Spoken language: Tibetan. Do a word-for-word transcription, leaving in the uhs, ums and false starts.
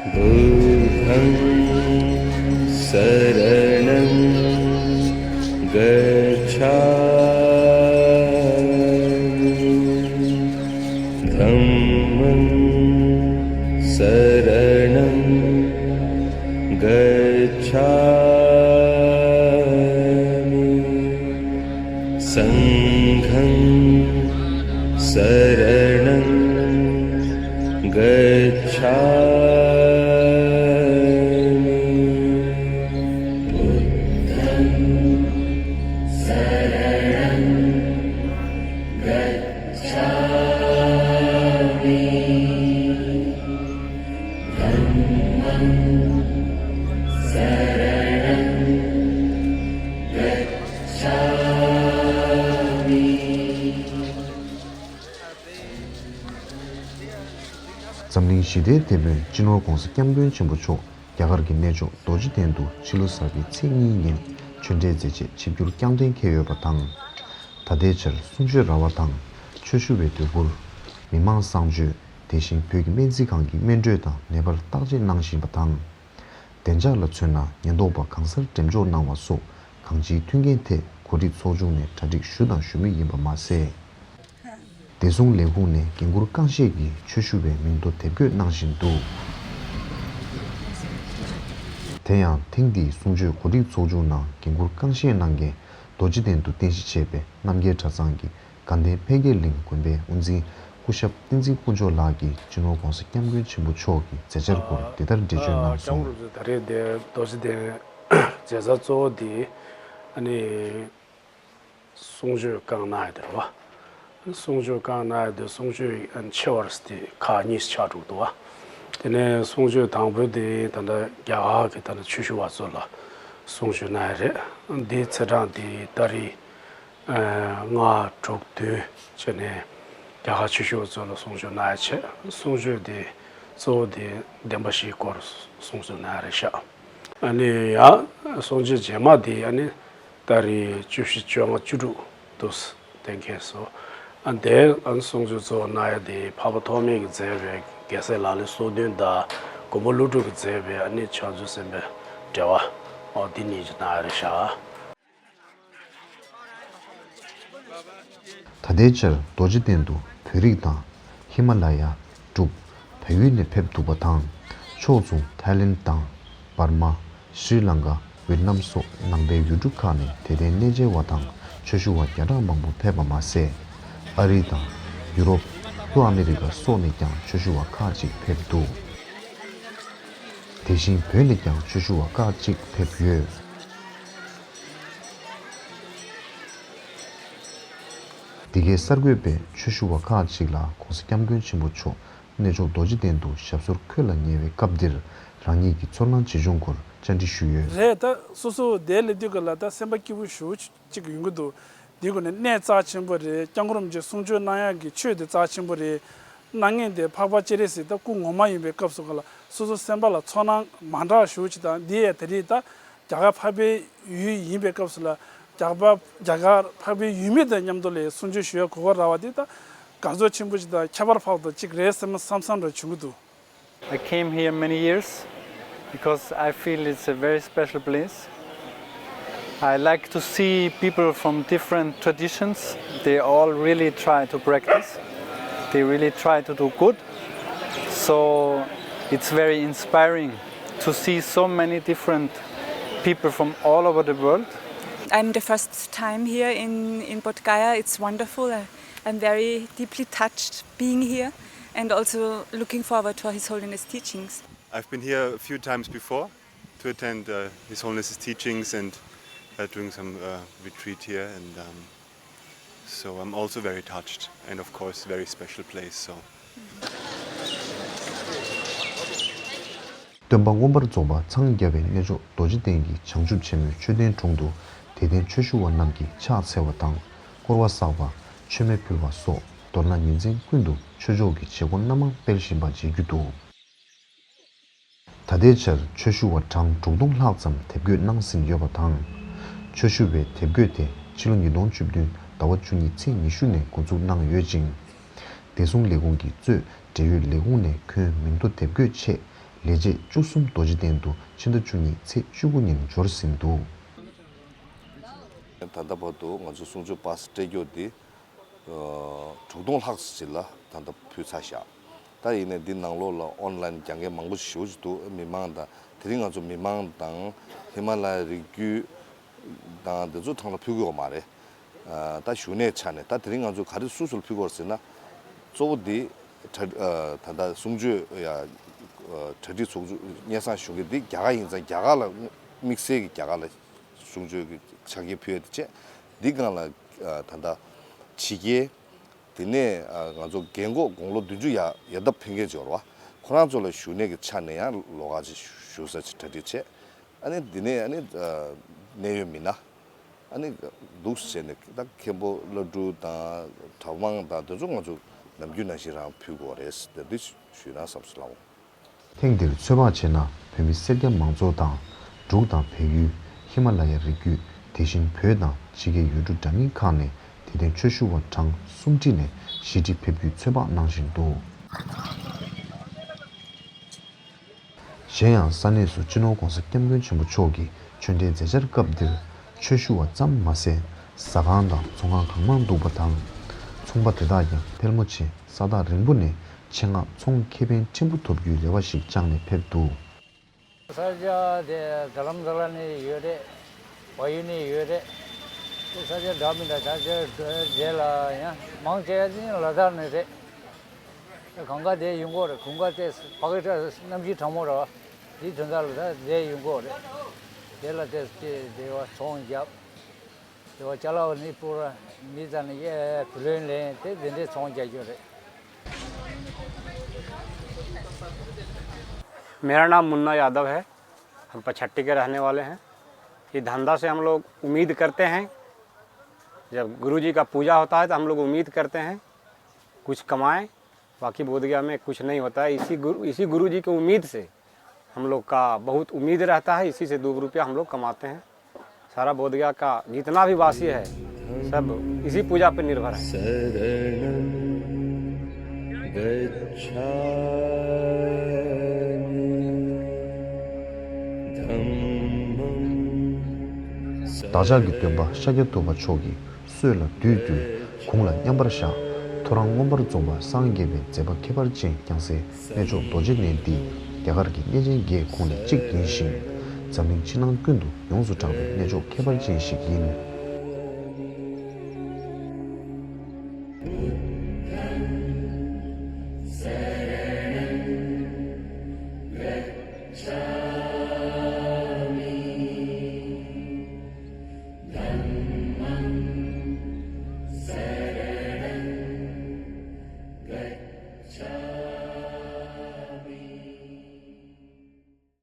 बुद्धं शरणं गच्छामि। धम्मं शरणं गच्छामि। सङ्घं शरणं गच्छामि। बुद्धं शरणं गच्छामि। धम्मं शरणं गच्छामि। འཛམ་གླིང་ཞི་བདེའི་དེད་དཔོན་སྤྱི་ནོར་༧གོང་ས་༧སྐྱབས་མགོན་ཆེན་པོ་མཆོག་རྒྱ་གར་གྱི་གནས་མཆོག་རྡོ་རྗེ་གདན་དུ་ཕྱི་ལོ་གསར་པའི་ཚེས་གཉིས་ཉིན་ཆོས་འབྲེལ་མཛད་རྗེས་ཆིབས་བསྒྱུར་བསྐྱངས་གཏན་འཁེལ་ཡོད་པ་དང་། ད་ལྟའི་ཆར་གསུང་ཆོས་ར་བ་དང་ཆོས་ཞུ་བའི་དོས་སྐོར། མི་མང་གསང་སྤྱོད། དེ་བཞིན་བོད་ཀྱི་སྨན་རྩིས་ཁང་གི་སྨན་སྤྲོད་དང་ནད་པར་བརྟག་དཔྱད་གནང་བཞིན་པ་དང་། བདེ་འཇགས་ལ་མཚོན་ན་ཉེན་རྟོག་པ་གང་སར་འགྲེམས་འཇོག་གནང་བ་སོགས་གང་ཅིའི་མཐུན་རྐྱེན་ཐད་གོ་སྒྲིག་ཚོགས་ཆུང་ནས་གྲ་སྒྲིག་ཞུ་དང་ཞུ་མུས་ཡིན་པ་མ་ཟད། བདེ་སྲུང་ལས་ཁུངས་ནས་འགན་འཁུར་རྐང་བཞེས་ཀྱིས་ཆོས་ཞུ་བའི་མིང་ཐོ་དེབ་འགོད་གནང་བཞིན་འདུག་དེ་ཡང་ཐེངས་འདིའི་གསུང་ཆོས་གོ་སྒྲིག་ཚོགས་ཆུང་ནང་འགན་འཁུར་རྐང་བཞེས་གནང་མཁན་རྡོ་རྗེ་གདན་དུ་རྟེན་གཞི་བྱས་པའི་རྣམ་རྒྱལ་གྲྭ་ཚང་གི་དགའ་ལྡན་འཕེལ་རྒྱས་གླིང་དགོན་པའི་དབུ་འཛིན་སྐུ་ཞབས་བསྟན་འཛིན་དཀོན་མཆོག་ལགས་ཀྱིས་སྤྱི་ནོར་༧གོང་ས་༧སྐྱབས་མགོན་ཆེན་པོ་མཆོག་གི་མཛད་འཆར་སྐོར་དེ་ལྟར་འགྲེལ་བརྗོད་གནང་སོང་། སྐྱབས་མགོན་རིན་པོ་ཆེ་ད་རེས་འདིར་རྡོ་རྗེ་གདན་མཛད་བྱ་གཙོ་བོ་འདི་ཨ་ནི་གསུང་ཆོས་བསྐང་གནང་ཡ་དེ་རེད་བ། གསུང་ཆོས་བསྐང་གནང་ཡ་དེ་གསུང་ཆོས་ཨ་ནི་ཆེ་བ་དེ་ཁག་གཉིས་ཆགས་འགྲོ་གི་འདུག་བ། དེ་ནས་གསུང་ཆོས་དང་པོ་དེ་ད་ལྟ་རྒྱ་གར་གྱི་ད་ལྟ་ཆོས་ཞུ་བ་ཚོ་ལ་གསུང་ཆོས་གནང་ཡ་རེད། འདིའི་ཚེས་གྲངས་དེ་ཏ་རིག་ལྔ་དྲུག་བདུན་བྱས་ནས་རྒྱ་གར་ཆོས་ཞུ་བ་ཚོ་ལ་གསུང་ཆོས་གནང་ཡ་བྱས། གསུང་ཆོས་དེ་གཙོ་བོ་དེ་བདེན་པ་བཞིའི་སྐོར་གསུང་ཆོས་གནང་ཡ་རེད་ཤག་ཨ་ནི་ཡང་གསུང་ཆོས་རྗེས་མ་དེ་ཨ་ནི་ཏ་རིག་བཅུ་བཞི་བཅོ་ལྔ་བཅུ་དྲུག་དུ་གཏན་འཁེལ་སོང་། ཨ་དེ་ཨ་ནི་གསུང་ཆོས་གཙོ་བོ་གནང་ཡ་དེ་འཕགས་པ་ཐོགས་མེད་ཀྱིས་མཛད་པའི་རྒྱལ་སྲས་ལག་ལེན་སོ་བདུན་དང་མགོན་པོ་ཀླུ་སྒྲུབ་ཀྱིས་མཛད་པའི་ཨ་ནི་བྱང་ཆུབ་སེམས་དཔའི་འགྲེལ་པ། ཨོ་འདི་གཉིས་ཀྱི་གནང་ཡ་རེད་ཤག་ད་ལྟའི་ཆར་རྡོ་རྗེ་གདན་དུ་བོད་རིགས་དང་། ཧི་མ་ལ་ཡ། འབྲུག་བལ་ཡུལ་ནས་ཕེབས་འདུག་པ་དང་། ཕྱོགས་མཚུངས་ཐའི་ལེན་དང་། འབར་མ། ཤྲི་ལང་ཀ། ཝེད་ནམ་སོགས་ནང་པའི་ཡུལ་གྲུ་ཁག་ནས་དད་ལྡན་གནས་མཇལ་བ་དང་ཆོས་ཞུ་བ་བརྒྱ་ཕྲག་མང་པོ་ཕེབས་པ་མ་ཟད། ཨ་རི་དང་། ཡུ་རོབ། ལྷོ་ཨ་མེ་རི་ཀ་སོགས་ནས་ཀྱང་ཆོས་ཞུ་བ་ཁག་ཅིག་ཕེབས་འདུག་དེ་བཞིན་བོད་ནས་ཀྱང་ཆོས་ཞུ་བ་ཁག་ཅིག་ཕེབས་ཡོད། འདི་གའི་གསར་འགོད་པས་ཆོས་ཞུ་བ་ཁག་ཅིག་ལ་༧གོང་ས་༧སྐྱབས་མགོན་ཆེན་པོ་མཆོག་གནས་མཆོག་རྡོ་རྗེ་གདན་དུ་ཞབས་སོར་འཁོད་ལ་ཉེ་བའི་སྐབས་འདིར་རང་ཉིད་ཀྱི་ཚོར་སྣང་ཇི་བྱུང་སྐོར་བཅར་འདྲི་ཞུས་ཡོད། རེད། ད་སོ་སོ་དེ་སླེབས་དུས་ག་ལ་ད་སེམས་པ་སྐྱིད་པོ་ཞེ་པོ་ཅིག་ཡོང་གི་འདུག་འདི་ག་ནས་གནས་རྩ་ཆེན་པོ་རེད། སྐྱབས་མགོན་རིན་པོ་ཆེ་གསུང་ཆོས་གནང་ཡག་གི་ཆོས་དེ་རྩ་ཆེན་པོ་རེད། གནང་མཁན་དེ་འཕགས་པ་སྤྱན་རས་གཟིགས་ད་སྐུ་ངོ་མ་ཡིན་པའི་སྐབས་སུ་ག་ལ་སོ་སོ་སེམས་པ་ལ་ཚོར་སྣང་མ་འདྲ་ཞེ་པོ་ཅིག་དང་། འདི་ཡང་ད་རེས་ད་རྒྱ་གར་འཕགས་པའི་ཡུལ་ཡིན་པའི་སྐབས་སུ་ལ་རྒྱ་གར་རྒྱ་གར་འཕགས་པའི་ཡུལ་མི་དང་མཉམ་དུ་ལ་གསུང་ཆོས་ཞུ་ཡག་གོ་སྐབས་རག་པ་དེ་ད་དགའ་ཚོར་ཆེན་པོ་ཅིག་དང་ཁྱད་པར་འཕགས་པ་ཅིག་རེད་བསམ་བསམ་བསམ་འདྲ་བྱུང་གི་འདུག I came here many years because I feel it's a very special place. I like to see people from different traditions. They all really try to practice. They really try to do good. So it's very inspiring to see so many different people from all over the world. I'm the first time here in, in Bodh Gaya. It's wonderful. I, I'm very deeply touched being here and also looking forward for His Holiness teachings. I've been here a few times before to attend uh, His Holiness's teachings and uh, doing some uh, retreat here, and um, so I'm also very touched, and of course, very special place. So. སྟོན་པ་མངོན་པར་རྫོགས་པ་འཚང་རྒྱ་བའི་གནས་མཆོག་རྡོ་རྗེ་གདན་གྱི་བྱང་ཆུབ་ཆེན་མོའི་མཆོད་རྟེན་དྲུང་དུ་དད་ལྡན་ཆོས་ཞུ་བ་རྣམས་ཀྱིས་ཕྱག་འཚལ་བ་དང་། སྐོར་བ་བསགས་པ། མཆོད་མེ་ཕུལ་བ་སོགས་མདོར་ན་ཉིན་མཚན་ཀུན་ཏུ་ཆོས་ཕྱོགས་ཀྱི་བྱེད་སྒོ་སྣ་མང་སྤེལ་བཞིན་པ་མཇལ་རྒྱུ་འདུག་ད་ལྟའི་ཆར་ཆོས་ཞུ་བ་གྲངས་དྲུག་སྟོང་ལྷག་ཙམ་དེབ་འགོད་གནང་ཟིན་ཡོད་པ་དང་། ཆོས་ཞུ་བའི་དེབ་འགོད་དེ་ཕྱི་ལོ་ཉིས་སྟོང་བཅུ་བདུན་ཟླ་བ་བཅུ་གཉིས་ཚེས་ཉི་ཤུ་ནས་འགོ་འཛུགས་གནང་ཡོད་ཅིང་། བདེ་སྲུང་ལས་ཁུངས་ཀྱིས་གཙོས་འབྲེལ་ཡོད་ལས་ཁུངས་ནས་ཁྱོན་མིང་ཐོ་དེབ་འགོད་ཆེད་ ལས་བྱེད་བཅུ་གསུམ་རྡོ་རྗེ་གདན་དུ་ཕྱི་ཟླ་བཅུ་གཉིས་ཚེས་བཅུ་དགུ་ཉིན་འབྱོར་ཟིན་འདུག། ད་ལྟ་བར་དུ་ང་ཚོ་གསུང་ཆོས་པཱ་སི་སྤྲད་རྒྱུ་འདི་དྲུག་སྟོང་ལྷག་ཙམ་ལ་ད་ལྟ་ཕུལ་ཚར་བཞག། ད་ཡིན་ནའི་འདི་ནང་ལོགས་ལ་ཨོན་ལན་རྒྱག་མཁན་མང་པོ་ཞེ་པོ་ཅིག་འདུག། མི་མང་དང་དེ་རིང་ང་ཚོ་མི་མང་དང་ཧི་མ་ལ་ཡའི་རི་རྒྱུད་དང་འདི་ཚོ་ཐང་ལ་ཕུལ་གྱི་ཡོད་མ་རེད། ད་བཞུགས་གནས་ཆ་ནས་ད་དེ་རིང་ང་ཚོ་ག་རེ་སུ་སུ་ལ་ཕུལ་གྱི་ཡོད་རེད་ཟེར་ན། གཙོ་བོ་འདི་གྲ་ད་ལྟ་གསུང་ཆོས་ཡ་གྲ་སྒྲིག་ཚོགས་ཆུང་སྙན་སེང་ཞུ་མཁན་འདི་རྒྱ་གར་ཡིན་ཙང་རྒྱ་གར་ལ་དམིགས་བསལ་གྱི་རྒྱ་གར་ལ་གསུང་ཆོས་ཀྱི་ཆ་རྐྱེན་ཕུལ་ཡ་དེ་བྱས། འདི་སྒང་ལ་ད་ལྟ་ཕྱི་རྒྱལ། དེ་ནས་ང་ཚོ་རྒན་གོག་དགུང་ལོ་བདུན་ཅུ་ཡར་ཡར་ལྡབ་ཕེབས་མཁན་ཅིག་ཡོད་རེད་བ། ཁོ་རང་ཚོ་ལ་བཞུགས་གནས་ཀྱི་ཆ་ནས་ཡང་ལོགས་ཀ་ཅིག་བཞུགས་ས་ཅིག་གྲ་སྒྲིག་བྱས། ཨ་ནི་འདི་ནས་ཨ་ནི་གནད་ཡོད་མི་སྣ་ཨ་ནི་འདུག་ཟེར་ནས། ད་མཁན་པོ་བླ་སྤྲུལ་དང་གྲྭ་པ་དང་དེ་ཚོ་ང་ཚོ་ནམ་རྒྱུན་ནང་བཞིན་རང་ཕུལ་དགོས་རེད་ཟེར་འདི་ཞུས་ན་བསམ་སོང་ལགས། ཐེངས་འདིར་ཚོད་དཔག་བྱས་ན། བོད་མི་སེར་སྐྱ་མང་ཚོགས་དང་། འབྲུག་དང་བལ་ཡུལ། ཧི་མ་ལ་ཡའི་རི་རྒྱུད། དེ་བཞིན་བོད་དང་ཕྱི་རྒྱལ་ཡུལ་གྲུ་འདྲ་མིན་ཁག་ནས་དད་ལྡན་ཆོས་ཞུ་བ་གྲངས་སུམ་ཁྲི་ནས་བཞི་ཁྲི་ཕེབས་རྒྱུའི་ཚོད་དཔག་གནང་བཞིན་འདུག། གཞན་ཡང་ས་གནས་སུ་སྤྱི་ནོར་༸གོང་ས་༸སྐྱབས་མགོན་ཆེན་པོ་མཆོག་གི་ཆོས་འབྲེལ་མཛད་འཆར་སྐབས་འདིར་ཆོས་ཞུ་བ་ཙམ་མ་ཟད། ཟ་ཁང་དང་ཚོང་ཁང་གང་མང་འདུག་པ་དང་། ཚོང་པ་དེ་དག་ཀྱང་ཕལ་མོ་ཆེ་ས་ཐག་རིང་པོ་ནས་ཆེད་མངགས་ཚོང་ཁེ་ཕན་ཕྲན་བུ་ཐོབ་རྒྱུའི་རེ་བ་ཞིག་བཅངས་ནས་ཕེབས་འདུག། ས་ཆ་དེ་དྷ་རམ་ས་ལ་ནས་ཡོད་རེད། བལ་ཡུལ་ནས་ཡོད་རེད། དེ་ས་ཆ་འདྲ་མི་འདྲ་ད་ཆ་རྗེས་ལ་ཡང་མང་ཆེ་བ་ནི་ལ་དྭགས་ནས་རེད། གང་ག་དེ་ཡོང་གི་རེད། གང་ག་དེ་ཕ་གི་ཁྲ་གནམ་གཤིས་གྲང་མོ་རེད་བ། དེའི་དོན་དག་ལ་ད་དེ་ཡོང་གི་རེད། དེ་ལ་དེ་དེ་དེ་བ་ཚོང་རྒྱབ། དེ་བ་ཅ་ལག་ནི་སྤུར་མི་ཙམ་ནི་ཡེ་བུ་ལོན་ལེན་དེ་དེ་འདྲའི་ཚོང་རྒྱག་རྒྱུ་རེད། मेरा नाम मुन्ना यादव है। हम पचहट्टी के रहने वाले हैं। ये धंधा से हम लोग उम्मीद करते हैं, जब गुरु जी का पूजा होता है तो हम लोग उम्मीद करते हैं कुछ कमाएं। बाकी बोधगया में कुछ नहीं होता है। इसी गुरु इसी गुरु जी की उम्मीद से हम लोग का बहुत उम्मीद रहता है। इसी से दो रुपया हम लोग कमाते हैं। सारा बोधगया का जितना भी वासी है, सब इसी पूजा पर निर्भर है। शरणं गच्छामि। धम्मं བདག་ཅག་གི་སྟོན་པ་ཤཱཀྱ་ཐུབ་པ་མཆོག་གིས་སྲོད་ལ་བདུད་བཏུལ། དགུང་ལ་མཉམ་པར་བཞག། ཐོ་རངས་མངོན་པར་རྫོགས་པར་སངས་རྒྱས་པའི་མཛད་པ་ཁྱད་པར་ཅན་བསྐྱངས་སའི་གནས་མཆོག་རྡོ་རྗེ་གདན་འདི་རྒྱ་གར་གྱི་གནས་ཆེན་བརྒྱད་ཁོངས་ནས་གཅིག་ཡིན་ཞིང་། འཛམ་གླིང་ཕྱི་ནང་ཀུན་ཏུ་ཡོངས་སུ་གྲགས་པའི་གནས་མཆོག་ཁྱད་པར་ཅན་ཞིག་ཡིན།